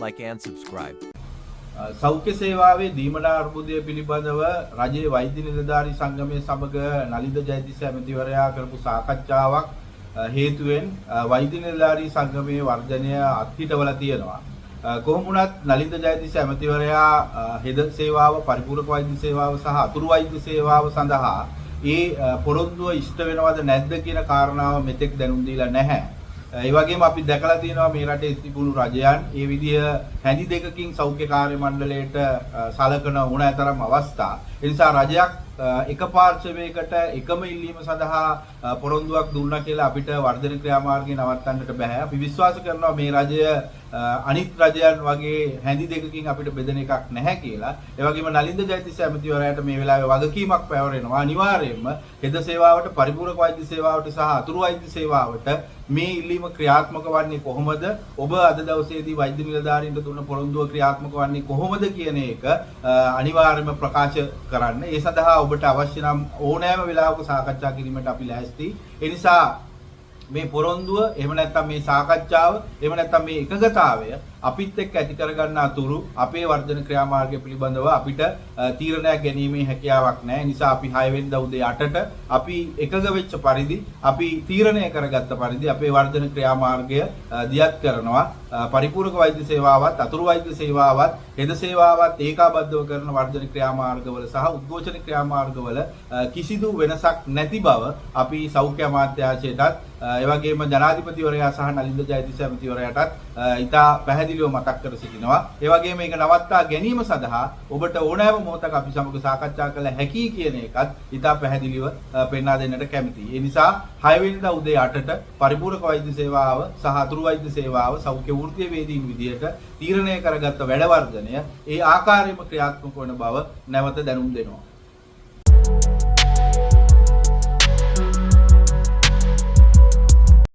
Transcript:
like and subscribe. සෞඛ්‍ය සේවාවේ දීමනා අර්බුදය පිළිබඳව රජයේ වෛද්‍ය නිලධාරී සංගමය සමග නලින්ද ජයතිස්ස ඇමතිවරයා කරපු සාකච්ඡාවක් හේතුවෙන් වෛද්‍ය නිලධාරී සංගමයේ වර්ජනය අත්හිටවලා තියෙනවා. කොහොම වුණත් නලින්ද ජයතිස්ස ඇමතිවරයා හෙද සේවාව, පරිපූරක වෛද්‍ය සේවාව සහ අතුරු වෛද්‍ය සේවාව සඳහා ඒ පොරොන්දුව ඉෂ්ට වෙනවද නැද්ද කියන කාරණාව මෙතෙක් දැනුම් දීලා නැහැ. ඒ වගේම අපි දැකලා තියෙනවා මේ රටේ තිබුණු රජයන් ඒ විදිහ හැඳි දෙකකින් සෞඛ්‍ය කාර්ය මණ්ඩලයට සලකන ඕනෑතරම් අවස්ථා. ඒ නිසා රජයක් එක පාර්ශවයකට එකම ඉල්ලීම සඳහා පොරොන්දුවක් දුන්නා කියලා අපිට වර්ජන ක්‍රියාමාර්ගය නවත්තන්නට බෑ. අපි විශ්වාස කරනවා මේ රජය අනිත් රජයන් වගේ හැඳි දෙකකින් අපිට බෙදෙන එකක් නැහැ කියලා. ඒ වගේම නලින්ද ජයතිස්ස ඇමතිවරයාට මේ වෙලාවේ වගකීමක් පැවරෙනවා. අනිවාර්යයෙන්ම හෙද සේවාවට, පරිපූරක වෛද්‍ය සේවාවට සහ අතුරු වෛද්‍ය සේවාවට මේ ඉල්ලීම ක්‍රියාත්මක වන්නේ කොහොමද? ඔබ අද දවසේදී වෛද්‍ය නිලධාරීන්ට දුන්න පොරොන්දුව ක්‍රියාත්මක වන්නේ කොහොමද කියන එක අනිවාර්යයෙන්ම ප්‍රකාශ කරන්න. ඒ සඳහා ඔබට අවශ්‍ය නම් ඕනෑම වෙලාවක සාකච්ඡා කිරීමට අපි ලෑස්තියි. ඒ නිසා මේ පොරොන්දුව, එහෙම නැත්නම් මේ සාකච්ඡාව, එහෙම නැත්නම් මේ එකඟතාවය අපිත් එක්ක ඇති කරගන්න අතුරු අපේ වර්ජන ක්‍රියාමාර්ගය පිළිබඳව අපිට තීරණයක් ගැනීමේ හැකියාවක් නැහැ. ඒ නිසා අපි 6 වෙනිදා උදේ 8ට අපි එකඟ වෙච්ච පරිදි, අපි තීරණය කරගත්ත පරිදි අපේ වර්ජන ක්‍රියාමාර්ගය දියත් කරනවා. පරිපූරක වෛද්‍ය සේවාවත්, අතුරු වෛද්‍ය සේවාවත්, හෙද සේවාවත් ඒකාබද්ධව කරන වර්ජන ක්‍රියාමාර්ගවල සහ උද්ඝෝෂණ ක්‍රියාමාර්ගවල කිසිදු වෙනසක් නැති බව අපි සෞඛ්‍ය අමාත්‍යාංශයටත්, ඒ වගේම ජනාධිපතිවරයා සහ නලින්ද ජයතිස්ස ඇමතිවරයාටත් ඉතා පැහැදිලිව මතක් කර සිටිනවා. ඒ වගේම මේක නවත්තා ගැනීම සඳහා ඔබට ඕනෑම මොහොතක අපි සමග සාකච්ඡා කළ හැකි කියන එකත් ඉතා පැහැදිලිව පෙන්වා දෙන්නට කැමතියි. ඒ නිසා 6 වෙනිදා උදේ 8ට පරිපූරක වෛද්‍ය සේවාව සහ අතුරු වෛද්‍ය සේවාව සෞඛ්‍ය වෘත්තීය වේදීන් විදියට තීරණය කරගත්ත වැඩ වර්ජනය ඒ ආකාරයෙන්ම ක්‍රියාත්මක වන බව නැවත දැනුම් දෙනවා.